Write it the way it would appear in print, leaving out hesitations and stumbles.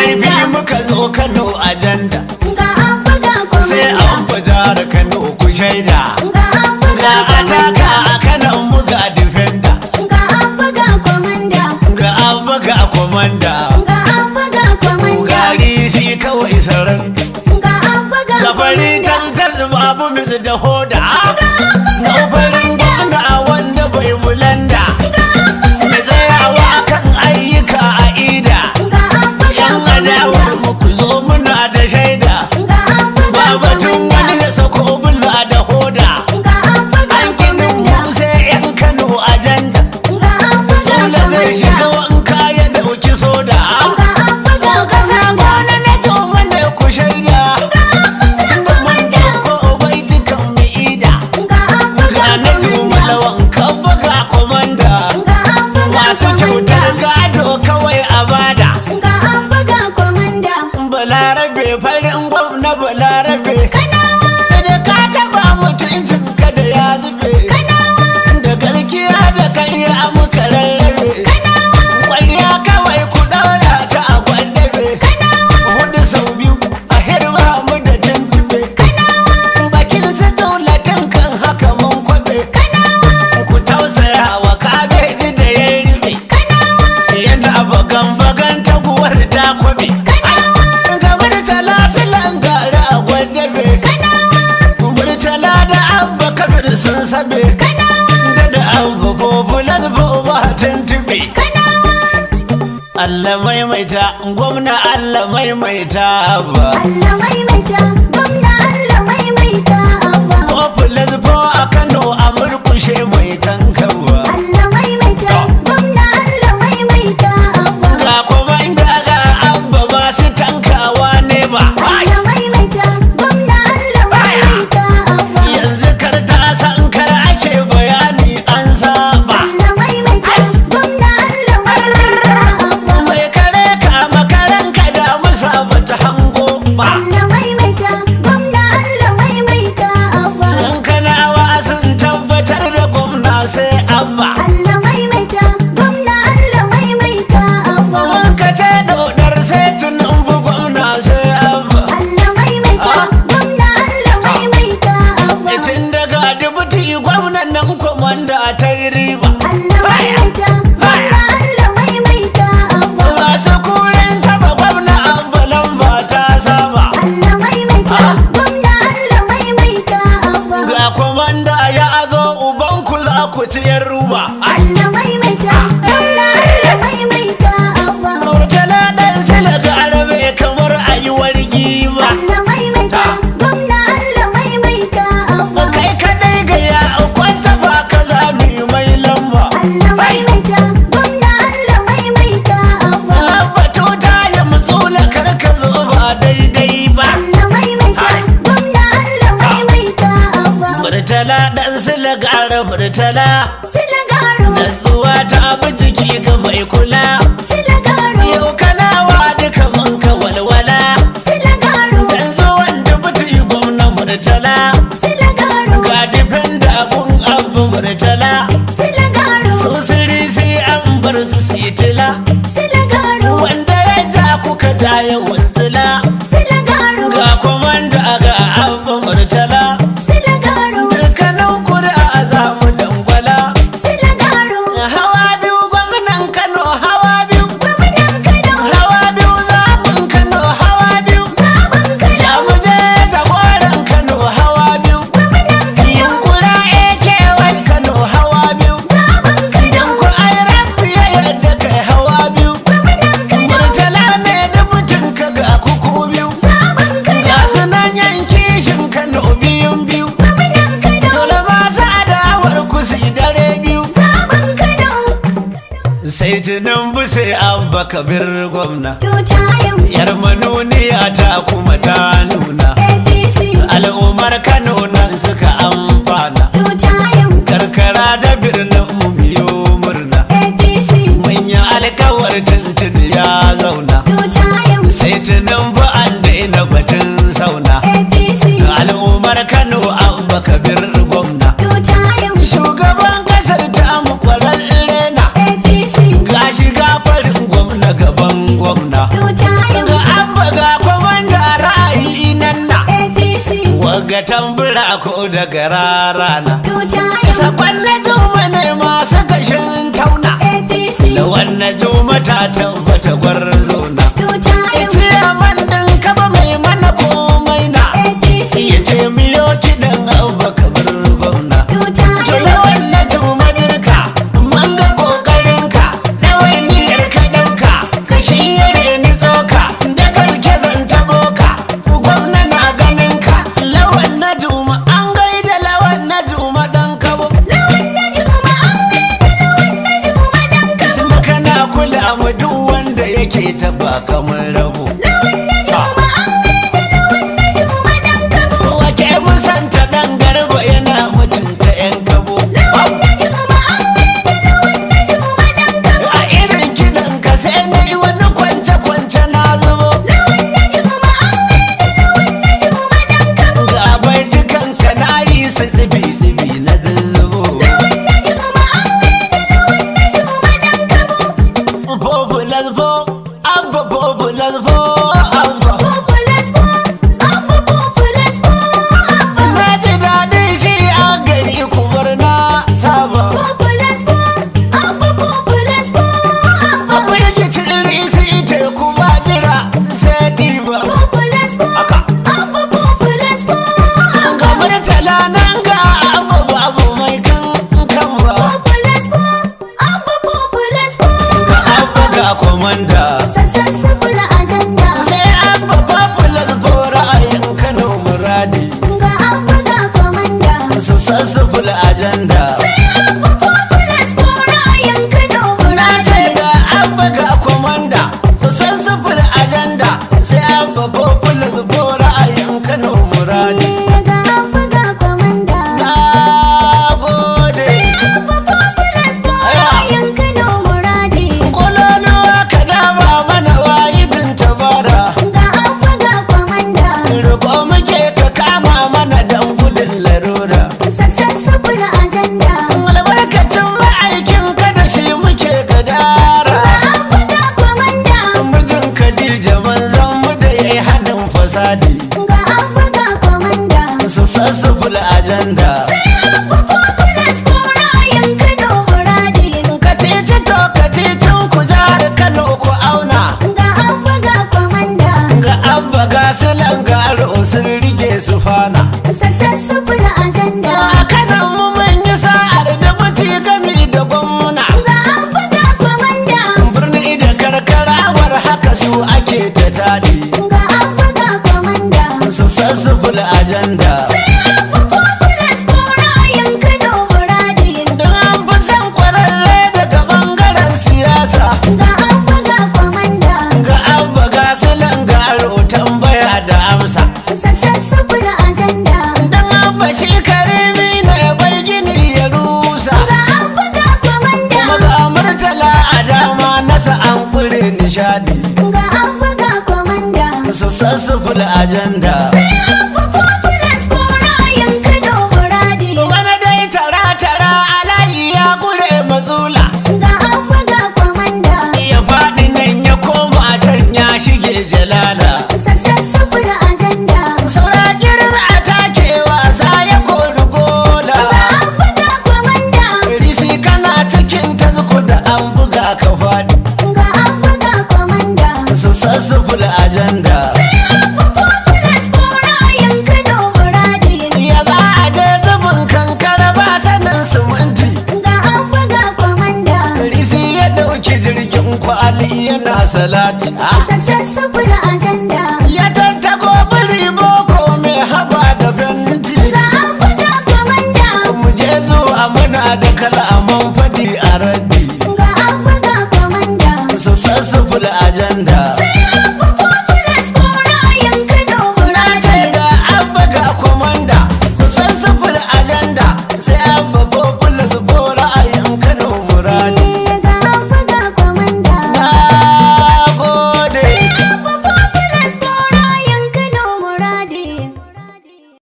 Karfi Komanda. muka zo Kano ajanda. Ga Abba ga Sai komanda. an jihar Kano ku shaida. Ga Abba Ga ga ataka komanda. a kanan mu ga defender. Ga Abba ga komanda. Ga Abba ga komanda. Ga Abba ga komanda. Gari shi kawai saran. Ga Abba ga Ga fari komanda. tantan babu misu da hoda. Ga farin gwamna wanda bai bulanda. Mai tsayawa kan ayyuka a ida. Ga Abba ga Yan adawar komanda. mu ku zo muna da shaida. Ga Abba ga Ba batun wani komanda. ya sako bula da hoda. Ga Abba ga An kinin komanda. mu sai yan Kano ajanda. Ga Abba ga Sule zai shiga komanda. wanka ya dauki soda. Ga Abba ga Kasa komanda. gona na tuma ne ku shaida. Tunda mun dauko baitukan mu ida. Ga Abba Ga ga na tuma komanda. lawan kafa ga komanda. Ga Abba ga Masu kyautar komanda. gado kawai a bada. Ga Abba ga komanda. Balarabe farin gwamna balarabe. Da ka taba mutuncin ka da ya zube. Da gaskiya da karya muka rarrabe. Kwalliya kawai ku daura ta a gwandabe. Hudu sau biyu a hirma mu da tuntube. Bakin su taulatan kan haka mun kwabe. Ku tausaya wa kabeji da ya ribe. Yana bagan bagan taguwar ta kwabe. Ga murtala silan gara a gwandabe. Murtala da Abba Kabir sun sabe. Da Abba Popular ba tuntube. Allah maimaita, gwamna Allah maimaita Abba. Allah maimaita, gwamna Allah maimaita Abba. Popular po a Kano a murkushe mai tankawa. Allah maimaita, gwamna Allah maimaita Abba. Ga kuma inda ga Abba ba su tankawa ne ba. Allah maimaita, gwamna Allah maimaita Abba. Yanzu kar ta san kar ake bayani an saba. Allah maimaita, gwamna Allah maimaita Abba. Mai kare ka makaran ka da musa bata hango ba. Allah maimaita, gwamna Allah maimaita Abba. In kanawa sun tabbatar da gwamna sai Abba. Allah maimaita, gwamna Allah maimaita Abba. Mun ka ce dodar sai Tinubu gwamna sai Abba. Allah maimaita, gwamna Allah maimaita Abba. Tun daga dubuti gwamnan nan kwamanda ta yi riba. Allah maimaita, gwamna Allah maimaita Abba. Masu kurin taba gwamna Abba lamba ta saba. Allah maimaita, gwamna Allah maimaita Abba. Ga kwamanda ya zo ubanku za ku ci yan ruba. Allah maimaita, gwamna Allah maimaita Abba. Murtala ɗan sila ga arabe kamar a yi wargi ba. Allah maimaita, gwamna Allah maimaita Abba. Kai kaɗai ga ya kwanta ba ka za mu yi mai lamba. Allah maimaita, gwamna Allah maimaita Abba. Abba tuta ya mutsula kar ka zo ba daidai ba. Allah maimaita, gwamna Allah maimaita Abba. Murtala ɗan sila gara murtala. Silagaro, Natsuwa ta bi jiki ga mai kula. silagaro, Yau kanawa duka mun ka walwala. silagaro, Dan zuwan dubuti gwamna murtala. silagaro, Ga difenda gun abu murtala. silagaro, Su siri sai an bar su sitila. silagaro, Wanda ya ja kuka ja ya wuntsila. silagaro, Ga komanda ga abu murtala. silagaro, Dukkanin kuri'a za mu dangwala. silagaro. Hawa biyu gwamnan Kano hawa biyu. Gwamnan Kano, Hawa biyu zaɓin Kano hawa biyu. sabon Kano, Ya mu je jagoran Kano hawa biyu. gwamnan Kano, Yunkura AKY Kano hawa biyu. sabon Kano, Ku ai rabbi ya yadda kai hawa biyu. gwamnan Kano, Murtala ne dubutin ka ga kuku biyu. sabon Kano, Ga su nan yan kishin Kano biyun biyu. gwamnan Kano, Dole masu adawar ku su yi dare biyu. sabon Kano. Sai Tinubu sai Abba Kabir gwamna. Tutayen Yar manuniya ta kuma ta nuna. APC, Al'ummar Kano nan suka amfana. tutayen Karkara da birnin mu biyo murna. APC, Mun yi alkawar tuntun ya zauna. tutayen Sai Tinubu an daina batun sauna. APC, Al'ummar Kano Abba Kabir gwamna. tutayen Shugaban kasar ta mu kwararre na. APC, Ga shiga farin gwamna gaban gwamna. tutayen Ga Buga tambura ko daga rarana. Tuta yau. Sakon na juma ne masu kashin tauna. APC. Da wannan juma ta tabbata gwarzona. Tuta yau. Ciyaman ɗin kaba mai mana komai na. APC. Ya ce miyo kiɗan Abba Kabir gwamna. Tuta yau. Lawan na juma dirka, mun ga ƙoƙarinka, ɗawainiyar ka ɗauka, ka shirye ni tsoka, da gaske zan taɓo ka, gwamna na ganin ka. Lawan na juma, an gaida lawan na juma ɗan kabo. Lawan na Juma an gaida Lawan na Juma dan kabo. Tunda kana kula mu duk wanda yake taɓa kamar rabo. Lawan na Juma an gaida Lawan na Juma dan kabo. Wake musanta ɗan garba yana mutunta 'yan kabo. Lawan na Juma an gaida Lawan na Juma dan kabo. A irin kiɗan ka sai na yi wani kwance-kwance na zubo. Lawan na Juma an gaida Lawan na Juma dan kabo. Ga baitukanka na yi su tsibi-tsibi na zuzzubo. Lawan na Juma an gaida Lawan na Juma dan kabo. Popular fo, abba popular fo, abba. Populous po, Abba populous po, Abba. Na ji daɗin shi a gari kubar na saba. Populous po, Abba populous po, A Abba. firgicin risi teku ba jira sai ɗiba. Populous po, Aka. Abba populous po, Abba. Ga murtala nan ga abba babu mai kan kan ba. Populous po, Abba populous po, Ga abba ga komanda. Successful agenda. Sai abba popular fo ra'ayin Kano muradi. Ga Abba ga komanda. Successful agenda. Sai Abba populous po ra'ayin Kano Na ce muradi. ga abba ga komanda successful agenda sai abba popular ko ra'ayin Kano muradi. Eh, ga Abba ga komanda. Na gode. Sai Abba populous po ra'ayin Kano muradi. Kololuwa ka dama mana wahidin tabara. Ga Abba ga komanda. Roƙo muke ka kama mana dan gudun larura. Successful agenda. Albarkacin ma'aikin ka da shi muke gadara. Ga Abba ga komanda. Mijin Khadija manzon mu da yayi hadin fasadi. Ga Abba ga komanda. Successful agenda. Sai Abba populous po ra'ayin Kano muradi. Kacici to kacicin ku jihar Kano ku auna. Ga Abba ga komanda. Ga abba ga silan garo sun rige su fana. Successful agenda. A kanan mu mun yi sa'ar da muci gami da gwamna. Ga Abba ga komanda. Birni da karkarawar haka su ake ta taɗi. Ga Abba ga komanda. Successful agenda. Sai Abba populous po ra'ayin Kano muradi. Don an fi son kwararre daga bangaren siyasa. Ga Abba ga komanda. Ga abba ga silan garo tambaya da amsa. Successful agenda. Dan abba shi karimi ne bar gini ya rusa. Ga Abba ga komanda. Kuma ga murtala a dama nasa an kure nishadi. Ga Abba ga komanda. Successful agenda. Sai Abba populous po ra'ayin Kano muradi. Wani dai tara-tara a layi ya kure matsula. Ga Abba ga komanda. Ya faɗi nan ya koma can ya shige jalala. Successful agenda. Saura kirin a take wasa ya kori gola. Ga Abba ga komanda. Risi kana cikin tazku da an buga ka faɗi. Ga Abba ga komanda. Successful agenda. Sai Abba populous po ra'ayin Kano muradi. Ya za a je zubin kankara ba sanin siminti. Ga Abba ga komanda. Risi ya ɗauki jirgin kwali yana salati. Ah.